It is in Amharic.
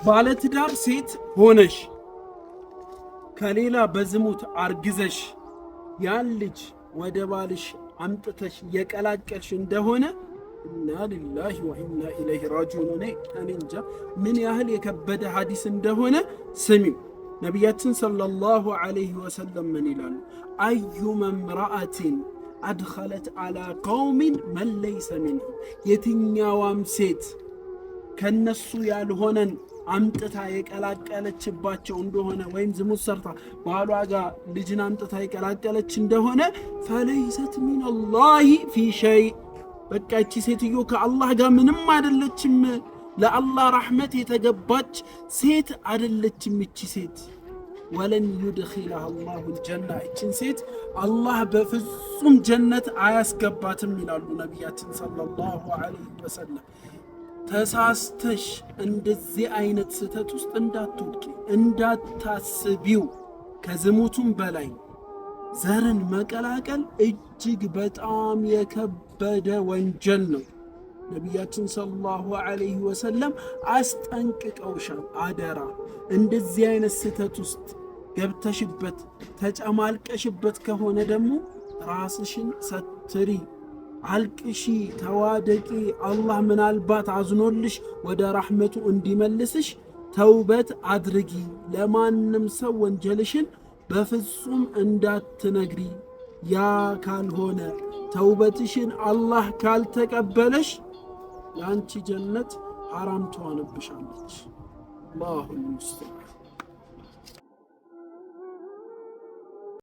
ባለትዳር ሴት ሆነሽ ከሌላ በዝሙት አርግዘሽ ያን ልጅ ወደ ባልሽ አምጥተሽ የቀላቀልሽ እንደሆነ إنا لله وإنا إليه راجعون። እኔ እንጃ ምን ያህል የከበደ ሐዲስ እንደሆነ ስሚው። ነቢያችን صلى الله عليه وسلم ምን ይላሉ? أيما امرأة أدخلت على قوم من ليس منهم፣ የትኛዋም ሴት ከነሱ ያልሆነን አምጥታ የቀላቀለችባቸው እንደሆነ ወይም ዝሙት ሰርታ ባሏ ጋር ልጅን አምጥታ የቀላቀለች እንደሆነ فليست من الله في شيء፣ በቃ እቺ ሴትዮ ከአላህ ጋር ምንም አይደለችም። ለአላህ ረሕመት የተገባች ሴት አይደለችም እቺ ሴት። ولن يدخلها الله الجنة፣ እችን ሴት አላህ በፍጹም ጀነት አያስገባትም ይላሉ ነቢያችን صلى الله عليه وسلم። ተሳስተሽ እንደዚህ አይነት ስህተት ውስጥ እንዳትወድቂ፣ እንዳታስቢው። ከዝሙቱም በላይ ዘርን መቀላቀል እጅግ በጣም የከበደ ወንጀል ነው። ነቢያችን صلى الله عليه وسلم አስጠንቅቀውሻል። አደራ እንደዚህ አይነት ስህተት ውስጥ ገብተሽበት ተጨማልቀሽበት ከሆነ ደግሞ ራስሽን ሰትሪ፣ አልቅሺ፣ ተዋደቂ። አላህ ምናልባት አዝኖልሽ ወደ ራሕመቱ እንዲመልስሽ ተውበት አድርጊ። ለማንም ሰው ወንጀልሽን በፍጹም እንዳትነግሪ። ያ ካልሆነ፣ ተውበትሽን አላህ ካልተቀበለሽ ለአንቺ ጀነት ሐራም ትሆንብሻለች። الله المستعان።